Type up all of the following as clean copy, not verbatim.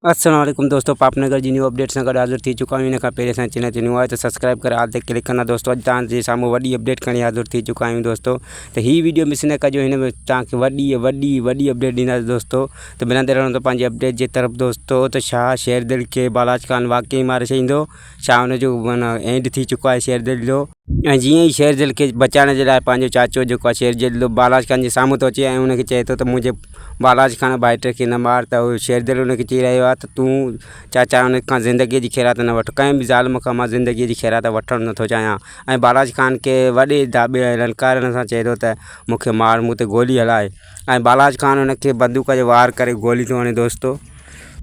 السلام عليڪم دوستو پاپ نگر جي نيو اپڊيٽ سان گڏ حاضر ٿي چڪا آهيون ان کان پهرين اسان چينل تي نيو آهي ته سبسڪرائب ڪري آل تي ڪلڪ ڪندا دوستو اڄ توهان جي سامهون وڏي اپڊيٽ کڻي حاضر ٿي چڪا آهيون دوستو ته هي ويڊيو مس نه ڪجو هن ۾ توهان کي وڏي وڏي وڏي اپڊيٽ ڏينداسين دوستو ته ملندي رهندو ته پنهنجي اپڊيٽ جي طرف دوستو ته شاهه شير دل کي بالاچ خان واقعي ماري ڇڏيندو ڇا ان جو معنيٰ اينڊ ٿي چڪو آهي شير دل جو ۽ جيئن ئي شير دل کي بچائڻ جي لاء پنهنجو چاچو جيڪو آهي شير دل بالاچ خان جي سامهون ٿو اچي ۽ ان کي چئي ٿو ته منهنجي بالاچ خان ڀائٽي کي نه مار ته اهو شير دل ان کي چئي رهيو آهي ته تون چاچا ان کان زندگيء جي خيرات نه وٺ ڪنهن به ظالم کان مان زندگيء جي خيرات وٺڻ نٿو چاهيان ۽ بالاچ خان کي وڏي داٻي ۽ للڪارڻ سان چئي ٿو ته مون کي مار مون تي گولي هلاء ۽ بالاچ خان ان کي بندوق جو وار ڪري گولي ٿو هڻي دوستو.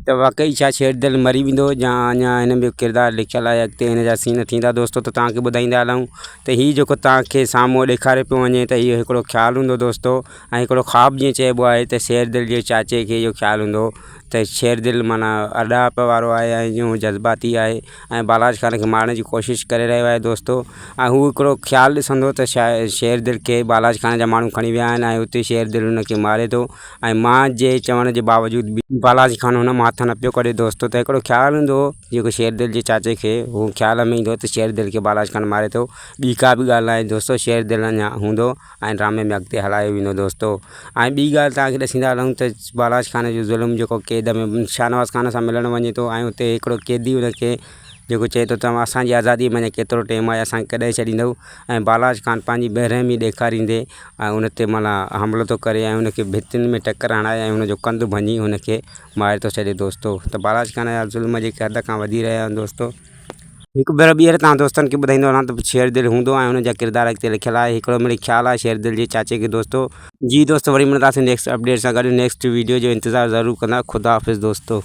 ته واقعي ڇا شيردل مري ويندو يا اڃا هن ۾ ڪردار لکيل آهي اڳتي هن جا سين ٿيندا دوستو ته توهان کي ٻڌائيندا هلون ته هي جيڪو توهان کي سامهون ڏيکاري پيو وڃي ته اهو هڪڙو خيال هوندو دوستو ۽ هڪڙو خواب جيئن چئبو آهي ته شيردل جي چاچي کي اهو خيال هوندو ته شيردل معنيٰ ارڏائپ وارو آهي ۽ اهو جذباتي آهي ۽ بالاچ خان کي مارڻ جي ڪوشش ڪري رهيو آهي دوستو ۽ هو هڪڙو خيال ڏسندو ته شيردل کي بالاچ خان جا ماڻهو کڻي ويا آهن ۽ اتي شيردل هن کي ماري ٿو ۽ مان جي چوڻ جي باوجود به بالاجي خان هن مان هٿ نه پيو ڪڍي دوستو ته هڪڙو خيال هوندو هو جيڪو شير دل جي چاچي کي هو خيال ۾ ايندو هو ته شير دل کي بالاجي خان ماري ٿو ٻي ڪا به ڳالهه ناهي دوستو شير دل اڃا هوندو ۽ ڊرامي ۾ اڳتي هلايو ويندو دوستو ۽ ٻي ڳالهه توهان کي ڏسيندا هلون ته بالاجي خان جو ظلم جيڪو قيد ۾ شاهنواز خان سان ملڻ وڃي ٿو ۽ اتي هڪڙو قيدي هن کي جيڪو چئي ٿو ته اسان جي آزادي ۾ اڃا ڪيترو ٽيم آهي اسان کي ڪڏهن ڇڏيندؤ ۽ بالاچ خان پنهنجي بي رحمي ڏيکاريندي ۽ ان تي معنيٰ حملو ٿو ڪري ۽ ان کي ڀتين ۾ ٽڪر هڻائي ۽ ان جو ڪنڌ ڀڃي ان کي ماري ٿو ڇڏي دوستو ته بالاچ خان جا ظلم جيڪي حد کان وڌي رهيا آهن دوستو. هڪ ڀيرو ٻيهر توهان دوستن کي ٻڌائيندو هلان ته شير دل هوندو ۽ ان جا ڪردار اڳتي لکيل آهي هڪڙو مڙئي خيال آهي شير دل جي چاچي کي دوستو. جي دوستو وري ملنداسين نيڪسٽ اپڊيٽ سان گڏ نيڪسٽ ويڊيو جو انتظار ضرور ڪندا خدا حافظ دوستو.